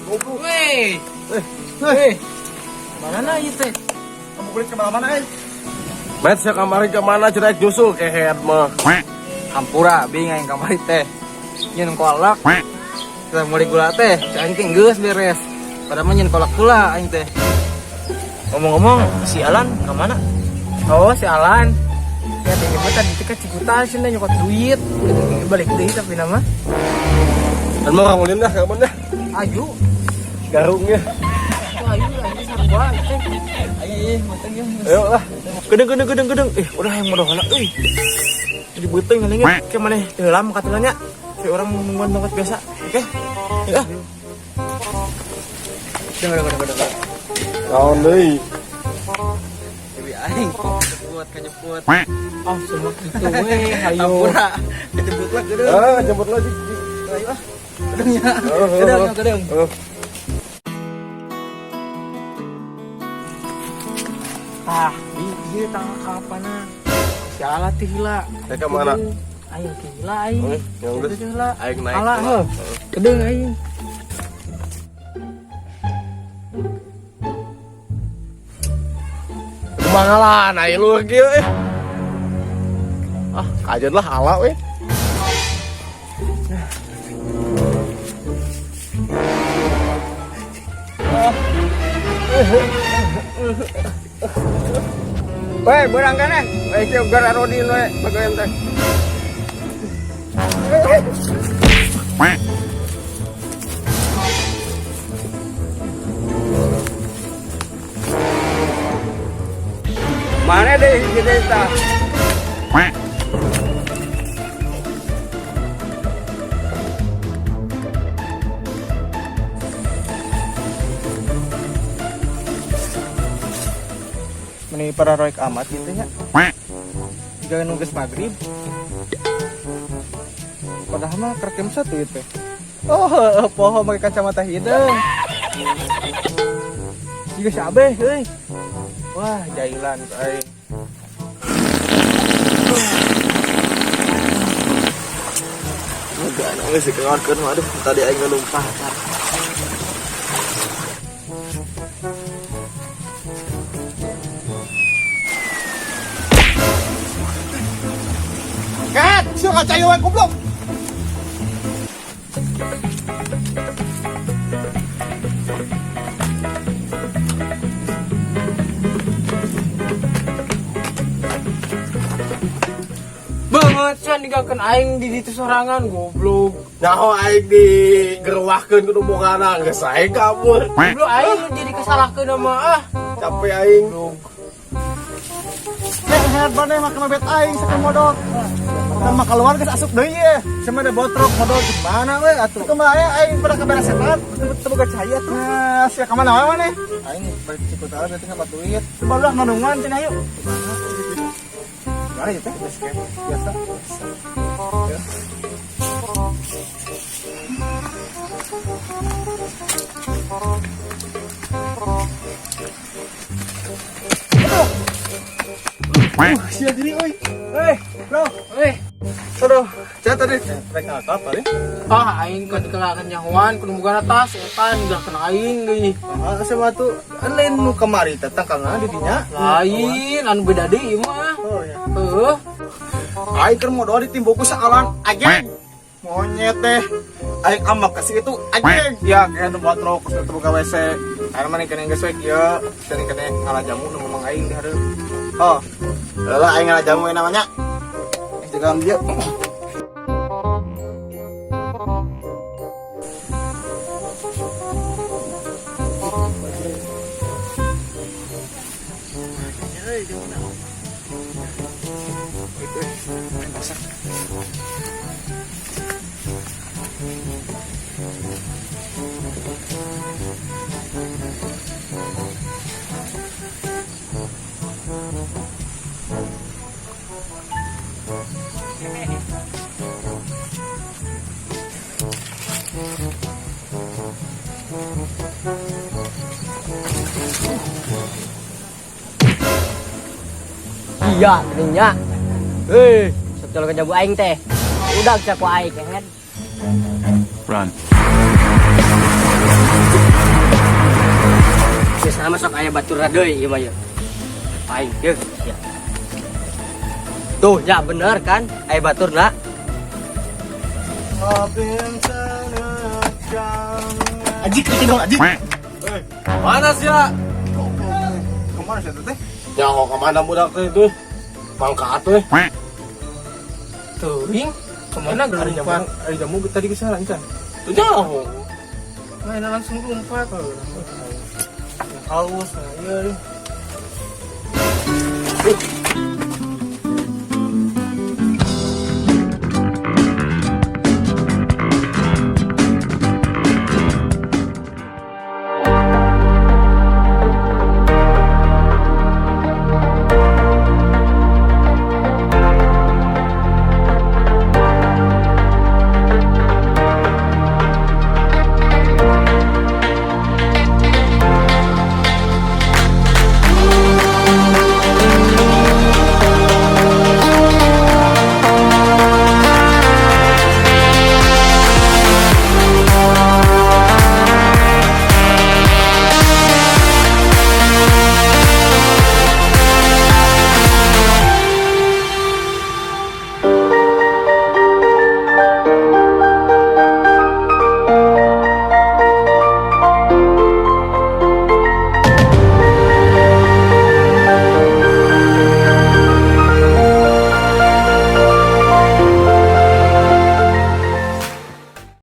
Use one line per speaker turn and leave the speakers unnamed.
Goblok.
Weh.
Eh,
Weh. Mana na ieu teh?
Kamu kulit kemana-mana, eh?
Met sia kamari ke mana cerek nyusul kehead mah.
Hampura bing aing kamari teh. Nyeun kolak. Kita mulai gula teh, aing teh geus beres. Padahal mah nyeun kolak pula aing teh.
Ngomong-ngomong, si Alan kemana?
Oh, si Alan. Ya teh mah tadi teh ka Cikuta cenah nyokot duit. Balik deui tapi nama.
Dan mau orang ulin dah kapan dah.
Ayu.
Garungnya.
Wah, ayu aing sarua teh. Ayo, ayo, mateng ya.
Ayo lah.
Gedeng gedeng gedeng gedeng. Eh, udah yang modal heula euy. Jadi beuteung ngalingin. Ke maneh teu heula mah katelanya. Si orang nungguan tongkat biasa. Oke. Ya.
Dengar, dengar, dengar, dengar.
Naon deui?
Dewi aing kejemput, kejemput. Oh, semua gitu weh, ayo.
Hampura. Kejemput lah, gedeng.
Ah, jemput lagi.
Ayo ah. Gedeng ya.
Oh,
Gedeng, gedeng.
Oh.
Ah, di ieu tangga kapana? Si Ala teh heula.
Teh ka mana?
Aing teh heula aing.
Eh, yang geus.
Teh heula.
Aing naik.
Ala heuh. Gedeng aing.
Kumaha lah, naik luhur kieu eh. Ah, kajen lah ala we.
Weh, berang kan eh? Weh, kieu gara rodin we, bagaimana teh? Mana deh gede tah?
Meni para roik amat gitu nya. Jika nunggu maghrib. Padahal mah kerkem satu itu. Oh, heueuh, poho make kacamata hideung. Juga si Abeh euy. Wah, jailan ku aing.
Enggak, nangis dikeluarkan, aduh, tadi aing ngelumpah.
Ket, sia kaca we goblok.
Banget sia ninggalkeun aing di ditu sorangan goblok.
Nyaho aing digerwahkeun kudu mukana geus aing kabur.
Goblok aing lu jadi kesalahkeun sama ah.
Capek aing.
Head mana make mabet aing saking modal. Kan mah keluar geus asup deui ye.
Sama ada botrok modal gimana we atuh.
Kumaha aing pada kamera setan.
Teu boga cahaya tuh.
Nah, sia ka mana wae maneh?
Aing balik Cikuta berarti nggak duit.
Coba lah nandungan cenah yuk.
Gimana ya teh? Biasa.
Sia diri euy.
Eh,
Bro,
eh.
aduh, sia tadi rek apa nih?
Ah, aing kan dikelakan nyahoan kudu boga tas eta ninggalkeun aing deui.
Ah, sama tuh kan lain nu kamari teh tangkalna di dinya.
Lain anu beda deui ieu mah.
Oh ya.
Heuh.
Aing keur modal ditimbuk ku saalan anjing. Monyet teh. Aing amak ka situ anjing.
Ya, kayak nu botrok terus teu boga WC. Aing mah kene geus we kieu, sering kene ngala jamu nu ngomong aing di hareup.
Oh. Lah aing ngala jamu namanya. Eh jagaan dia.
Iya, geuning. Hei, setelah jago aing teh. Udah bisa ku aing kehed.
Run.
Biasana mah sok aya batur deui ieu mah ieu. Aing deuk ya. Tuh, ya bener kan? Aya baturna.
Ajik bikin dong, ajik.
Mana sih ya?
Kemana sih teh?
Nyaho kemana budak teh itu? Mangkat teh.
Teuing kemana
Hari jamu,
lompat?
hari jamu tadi ke sana kan.
Tuh nyaho.
Mana langsung lompat.
Halus, nah, iya.